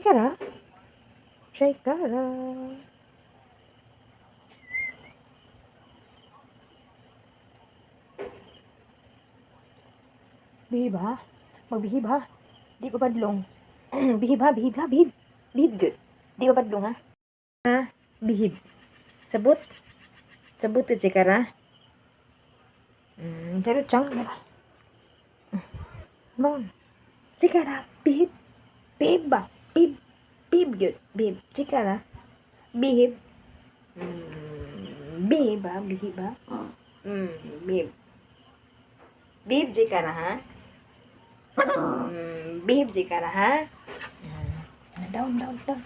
Chikara. Chikara. Bihib ha? Magbihib ha? Di pa badlong. Bihib ha, bihib ha, bihib. Bihib jud. Di pa badlong ha? Ha? Bihib. Sabot. Sabot ka, Chikara. Charot chang. Bon. Chikara, bihib. Bihib ba? Bihib. Bihib yun. Bihib. Chikara. Bihib. Bihib ha? Bihib ha? Bihib. Bihib, Chikara ha? Bihib, Chikara ha? Down, down, down.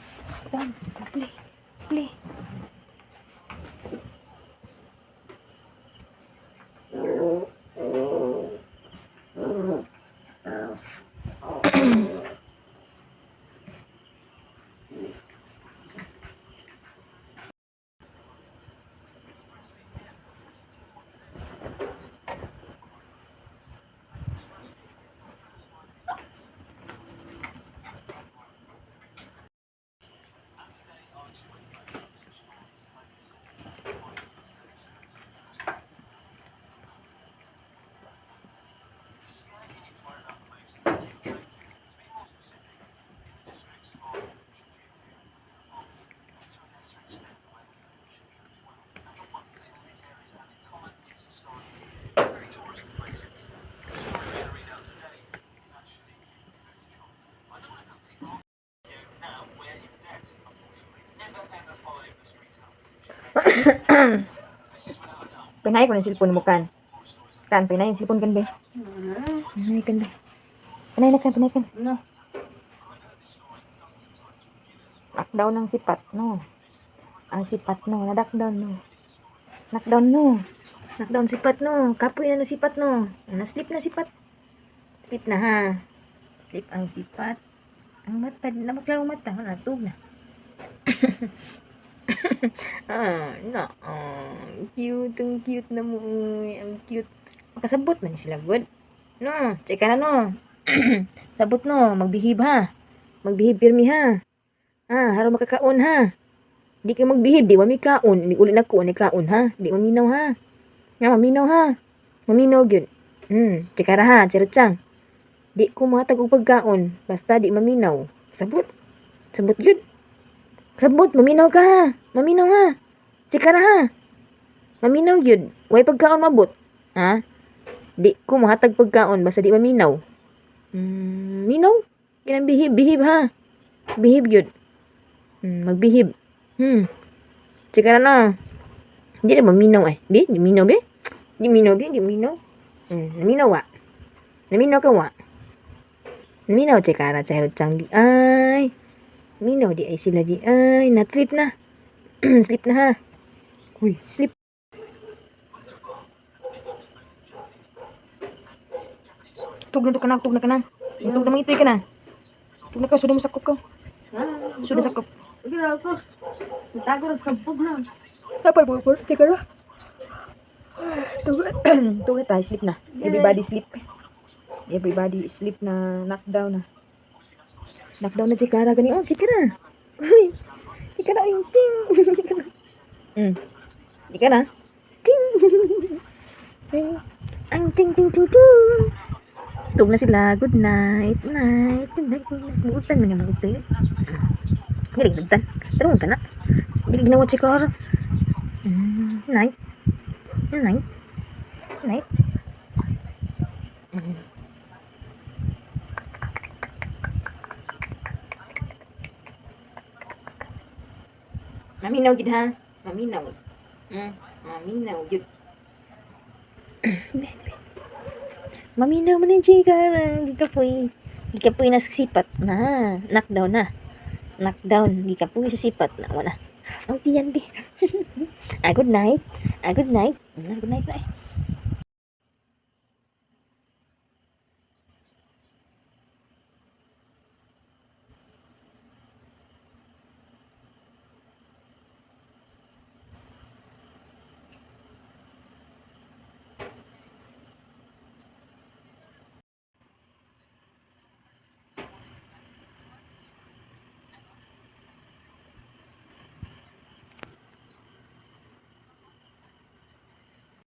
Down. Play. Play. Pinay ko ng cellphone mo kan. Kan, pinay yung cellphone kan be. Panaykan ba? Panay na kan, panay kan. No. Knockdown ang sipat, no. Ang sipat, no. Na-knockdown, no. Knockdown, no. Knockdown sipat, no. Kapoy na no sipat, no. Na-sleep na sipat. Sleep na, ha. Sleep ang sipat. Ang mata, na maklaro mata. Wala, tug na. Ah, no. Ah, cute, ang cute na mo. Uy. Ang cute. Makasabot man sila, good. No, check na, no. Sabot, no. Magbihib, ha. Magbihib, pirmi, ha. Ah, haro makakaon ha. Di ka magbihib, di wa mi kaon. Di uli na ko ni kaon ha. Di maminaw ha. Nga maminaw ha. Maminaw gyud. Tsikara ha, charot. Di ko mohatag og pagkaon, basta di maminaw. Sabot. Sabot gyud. Sabot, maminaw ka ha. Maminaw ha. Tsikara ha. Maminaw gyud. Way pagkaon mabot. Ha? Di ko mohatag pagkaon basta di maminaw. Minaw. Kinang bihib, bihib ha. Bihib gyud. Magbihib. Tsaka na no. Hindi na maminaw eh. Bi, di minaw bi? Di minaw bi, di minaw. Naminaw wa. Naminaw ka wa. Naminaw tsikara charot chang di ay. Minaw di ay sila di ay. Na-sleep na. Sleep na ha. Uy, sleep. Tug na to ka na, tug na ka na. Tug na mangitoy ka na. Tug na ka, sudah mo sakop ka. Sudah sakop. Sige ako. Natago rin sa kampog na. Dapat mo po, teka na. Tug na tayo, sleep na. Everybody sleep. Everybody sleep na, knockdown na. Knockdown na chikara gani. Oh, chikara. Uy. Chikara yung ting. Chikara. Chikara. Ting. Ting. Ang ting ting ting ting. Tug na sila. Good night. Night. Good night. Good night. Buutan man yung mga. Galing nagtan. Tarong ka na. Dili ginawa chikara. Night. Night. Night. Maminaw gid ha. Maminaw. Maminaw gid. Maminaw man ni chika. Gikapoy. Gikapoy na sa sipat na. Knockdown na. Knockdown. Gikapoy sa sipat na. Wala. Ang tiyan di. Ah, good night. Ah, good night. Ah, good night na eh.